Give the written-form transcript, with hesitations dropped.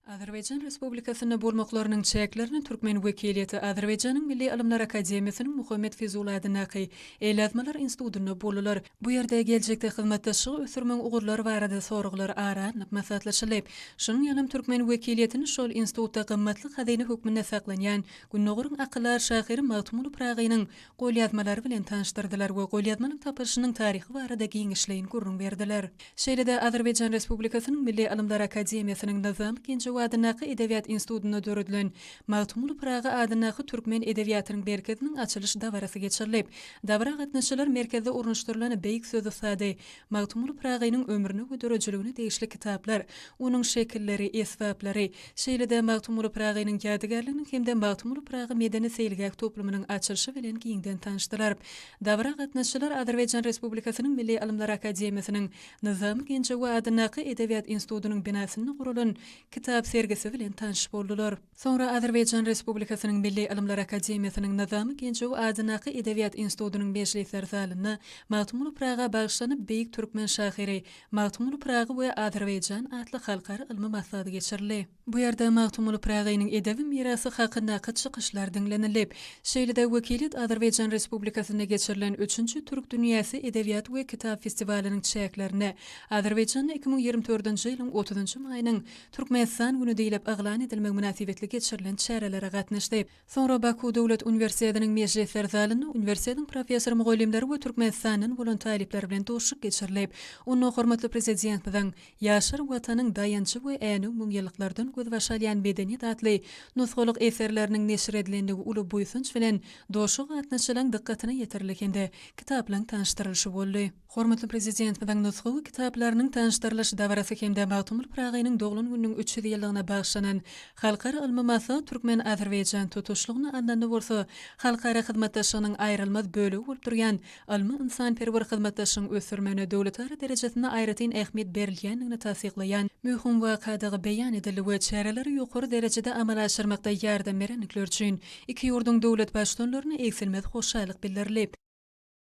Azerbaýjan Respublikasynda bolmaklarynyň çäklerinde türkmen wekiliýeti Azerbaýjanyň Milli Ylymlar Akademiýasynyň Muhammet Fizuli adyndaky Elýazmalar institutynda boldular. Bu ýerde geljekde hyzmatdaşlygy ösdürmegiň ugurlary barada soraglar ara alnyp maslahatlaşyldy. Şonuň ýalam türkmen wekiliýetini şol institutda gymmatly hazyna hökmünde saklanýan Gündogaryň akyldar şahyry Magtymguly Pyragynyň golýazmalary bilen tanyşdyrdylar we golýazmanyň tapylyşynyň taryhy barada giňişleýin gürrüň berdiler. Şeýle-de Azerbaýjan Respublikasynyň Milli Ylymlar Akademiýasynyň Nyzamy Genjewi adyndaky Edebiýat institutynda döredilen Magtymguly Pyragy adyndaky Türkmen edebiýatynyň merkeziniň açylyş dabarasy geçirilip, dabara gatnaşyjylar merkezde ornaşdyrylan beýik söz ussady Magtymguly Pyragynyň ömrüne we döredijiligine degişli kitaplar, onuň şekilleri, esbaplary, şeýle-de Magtymguly Pyragynyň ýadygärliginiň hem-de Magtymguly Pyragy medeni-seýilgäh toplumynyň açylyşy bilen giňden tanyşdylar. Dabara gatnaşyjylar Azerbaýjan Respublikasynyň Milli Ylymlar Akademiýasynyň Nyzamy Genjewi adyndaky Edebiýat institutynyň binasynda guralan kitap sergisi bilen tanyş boldular. Soňra Azerbaýjan Respublikasynyň Milli Ylymlar Akademiýasynyň Nyzamy Genjewi adyndaky Edebiýat institutynyň mejlisler zalynda Magtymguly Pyraga bagyşlanyp Beýik türkmen şahyry Magtymguly Pyragy we Azerbaýjan atly halkara ylmy maslahaty geçirildi. Bu ýerde Magtymguly Pyragynyň edebi mirasy hakyndaky çykyşlar diňlenildi. Şeýle-de wekiliýet Azerbaýjan Respublikasynda geçirilen üçünji Türk dünýäsi edebiýat we kitap festiwalynyň çäklerinde Azerbaýjanda 2024-nji ýylyň otuzynjy maýynyň Türkmenistan güni diýlip yglan edilmegi mynasybetli geçirilen çärelere gatnaşdy. Soňra Baku döwlet uniwersitetiniň mejlisler zalynda uniwersitetiň professor-mugallymlary we Türkmenistandan bolan talyplar bilen duşuşyk geçirilip, onda hormatly Prezidentimiziň Ýaşlar Watanyň daýanjy we Änew müňýyllyklardan gözbaş alýan medeniýet atly nusgalyk eserleriniň neşir edilendigi uly buýsanç bilen duşuşyga gatnaşyjylaryň dykgatyna ýetirildi hem-de kitaplaryň tanyşdyrylyşy boldy. Hormatly Prezidentimiziň nusgawy kitaplarynyň tanyşdyrylyş dabarasy hem-de Magtymguly Pyragynyň doglan gününiň 300 ýyllygyna bagyşlanan halkara ylmy maslahat türkmen-azerbaýjan tutuşlygyna alnanda bolsa halkara hyzmatdaşlygynyň aýrylmaz bölegi bolup durýan ylmy-ynsanperwer hyzmatdaşlygyň ösdürilmegine döwletara derejesinde aýratyn ähmiýet berilýändigini tassyklaýan möhüm wakadygy beýan edildi we çäreleri ýokary derejede amala aşyrmakda ýardam berendikleri üçin iki ýurduň döwlet Baştutanlaryna egsilmez hoşallyk bildirildi.